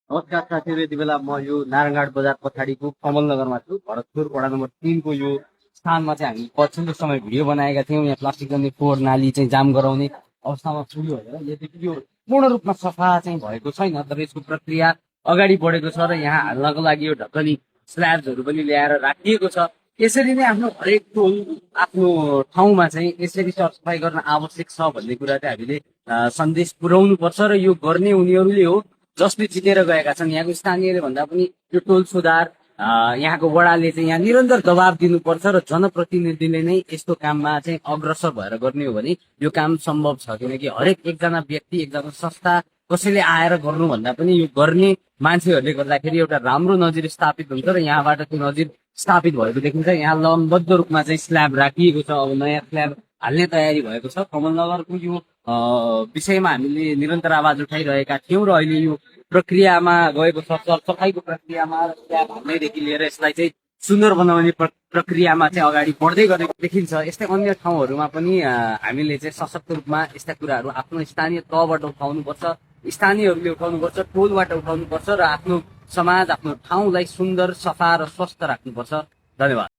नमस्कार साथीहरू, यति बेला म यो नारायणघाट बजार पछाडिको कमलनगरमा छु। भरतपुर वडा नम्बर 3 को यो स्थानमा चाहिँ हामी पछिल्लो समय भिडियो बनाएका थियौँ। यहाँ प्लास्टिक जन्ने फोहोर नाली चाहिँ जाम गराउने अवस्थामा पुग्यो भनेर। यद्यपि यो पूर्ण रूपमा सफा चाहिँ भएको छैन, तर यसको प्रक्रिया अगाडि बढेको छ र यहाँ हाल्नको लागि यो ढकनी स्ल्याब्सहरू पनि ल्याएर राखिएको छ। यसरी नै आफ्नो हरेक टोल आफ्नो ठाउँमा चाहिँ यसरी सरसफाइ गर्न आवश्यक छ भन्ने कुरा चाहिँ हामीले सन्देश पुर्याउनु पर्छ र यो गर्ने उनीहरूले हो जसले जितेर गएका छन्। यहाँको स्थानीयले भन्दा पनि यो टोल सुधार यहाँको वडाले चाहिँ यहाँ निरन्तर दबाब दिनुपर्छ र जनप्रतिनिधिले नै यस्तो काममा चाहिँ अग्रसर भएर गर्ने हो भने यो काम सम्भव छ। किनकि हरेक एकजना व्यक्ति, एकजना संस्था कसैले आएर गर्नुभन्दा पनि यो गर्ने मान्छेहरूले गर्दाखेरि एउटा राम्रो नजिर स्थापित हुन्छ र यहाँबाट त्यो नजिर स्थापित भएको देखिन्छ। यहाँ लम्बद्ध रूपमा चाहिँ स्ल्याब राखिएको छ। अब नयाँ स्ल्याब हाल्ने तयारी भएको छ। कमलनगरको यो विषयमा हामीले निरन्तर आवाज उठाइरहेका थियौँ र अहिले यो प्रक्रियामा गएको छ। सरसफाइको प्रक्रियामा स्ल्याब हाल्नेदेखि लिएर यसलाई चाहिँ सुन्दर बनाउने प्रक्रियामा चाहिँ अगाडि बढ्दै गरेको देखिन्छ। यस्तै अन्य ठाउँहरूमा पनि हामीले चाहिँ सशक्त रूपमा यस्ता कुराहरू आफ्नो स्थानीय तहबाट उठाउनुपर्छ, स्थानीयहरूले उठाउनुपर्छ, टोलबाट उठाउनुपर्छ र आफ्नो समाज, आफ्नो ठाउँलाई सुन्दर, सफा र स्वस्थ राख्नुपर्छ। धन्यवाद।